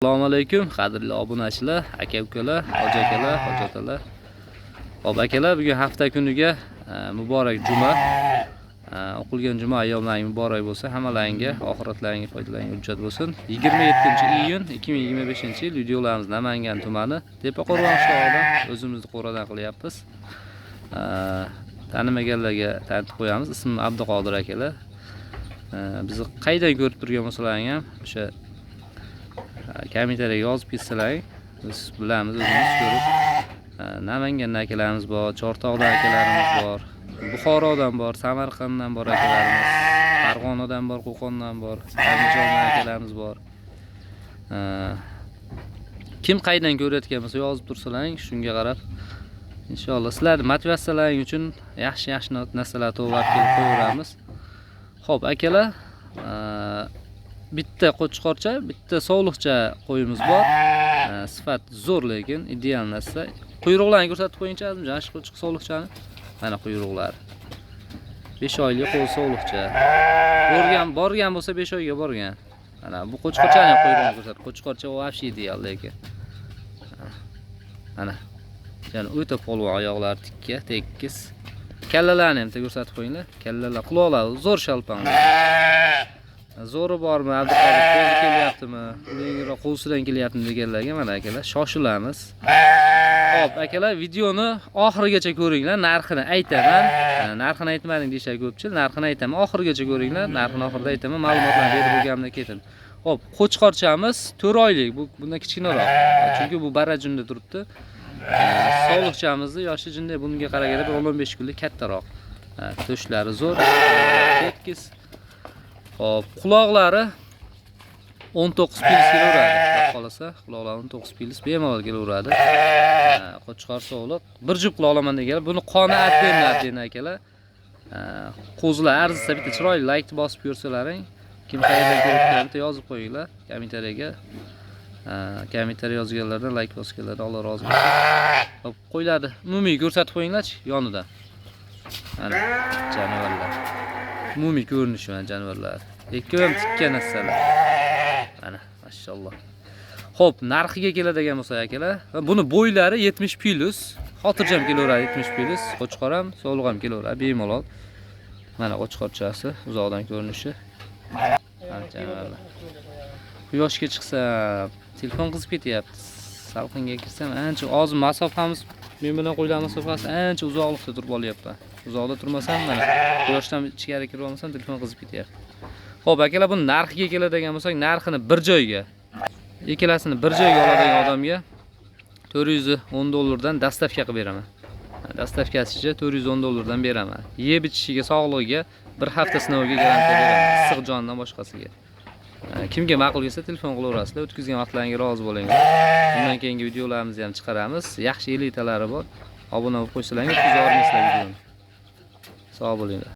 Assalomu alaykum, qadrli obunachilar, aka ukalar, hoji akalar, hoji otalar. Xo'p, akalar, bugun hafta kuniga muborak juma. O'qilgan juma ayyomlaring muborak bo'lsin, hammalaringga oxiratlaringga foydalaringga hujjat bo'lsin. 27-iyun 2025-yil videolarimiz Namangan tumani Tepaqo'rg'on qishlog'idan o'zimizni qo'radan qilyapmiz. Tanimaganlarga tanitib qo'yamiz. Ismim Abduqodir akalar. Bizni qaydan ko'rib turgan bo'lsalaring ham o'sha kommentariyaga yozib ketsalaring, biz bilamiz, o'zimiz ko'rib. Namangandan akalarimiz bor, Chortoqdan akalarimiz bor, Buxorodan bor, Samarqanddan bor akalarimiz, Farg'onadan bor, Qo'qondan bor, Andijondan akalarimiz bor. Kim qaydan ko'rayotgan bo'lsa, yozib tursalaring, shunga qarab inshaalloh sizlarni motivatsiyalaring uchun yaxshi yaxshi narsalar to'g'rilab kelib qo'yaveramiz. Xo'p, akalar, bitta qo'chqorcha, bitta sovliqcha qo'yimiz bor. Sifat zo'r, lekin ideal narsa. Quyruqlarini ko'rsatib qo'yingchi, Azimjon, shu qo'chqor sovliqchani. Mana quyruqlari. 5 oylik qo'y sovliqcha. Borgan, borgan bo'lsa 5 oyga borgan. Mana bu qo'chqorchani ham quyrug'ini ko'rsat. Qo'chqorcha вообще ideal lekin. Mana. Ya'ni o'ta polvon, oyoqlari tikka, tekis. Kallalarni ham ko'rsatib qo'yinglar. Kallalar, quloqlari zo'r shalpang. Zo'ri bormi, Abduqodir qo'zi kelyaptimi, uning qo'zidan kelyaptimi deganlarga mana akalar, shoshilamiz. Xo'p, akalar, videoni oxirigacha ko'ringlar, narxini aytaman. Narxini aytmading deyishadi ko'pchilik, narxini aytaman. Oxirigacha ko'ringlar, narxini oxirida aytaman, ma'lumotlarni berib bo'lganimdan keyin. Xo'p, qo'chqorchamiz 4 oylik, bu bundan kichkinaroq. Chunki bu barajunda turibdi. Sovliqchamizni yoshi jinday bunga qaraganda bir 10-15 kunlik kattaroq. To'shlari zo'r, tekis. Xo'p, quloqlari 19 plyus kelaveradi. Xudo xohlasa, quloqlari 19 plyus bemalol kelaveradi. Qo'chqor sovliq. Bir juft quloq olaman deganlar. Buni qoni отдельно, отдельно akalar. Qo'zilar arzisa bitta chiroyli laykni bosib ko'rsalaring, kim qayerdan ko'rib turgan, bitta yozib qo'yinglar kommentariyaga. Kommentariya yozganlardan, layk bosganlardan Alloh rozi bo'lsin. Xo'p, qo'ylarni umumiy ko'rsatib qo'yinglarchi yonidan. Mana jonivorlar. Umumiy ko'rinishi mana jonivorlar. Ikkovi ham tikka narsalar. Mana, mashalloh. Xo'p, narxiga keladigan bo'lsak akalar, buni bo'ylari 70 plyus, xotirjam kelaveradi 70 plyus, qo'chqor ham, sovliq ham kelaveradi bemalol. Mana qo'chqorchasi uzoqdan ko'rinishi. Mana jonivorlar. Quyoshga chiqsam, telefon qizib ketyapti. Salqinga kirsam ancha hozir masofamiz, men bilan qo'ylar masofasi ancha uzoqlikda turib olyapman. Uzoqda turmasam, mana quyoshdan ichkari kirib olmasam, telefon qizib ketyapti. Xo'p, akalar, buni narxiga keladigan bo'lsak, narxini bir joyga, ikkalasini bir joyga oladigan odamga 410 dollardan доставка qilib beraman. Доставка sicha 410 dollardan beraman. Yeb ichishiga, sog'lig'iga bir hafta sinovga garantiya beraman. Issiq jondan boshqasiga. Kimga ma'qul kelsa, telefon qilaverasizlar. O'tkazgan vaqtlaringga rozi bo'linglar. Bundan keyingi videolarimizni ham chiqaramiz. Yaxshi elitalari bor. Obuna bo'lib qo'ysalaring, o'tkazib yubormaysizlar videoni. Sog' bo'linglar.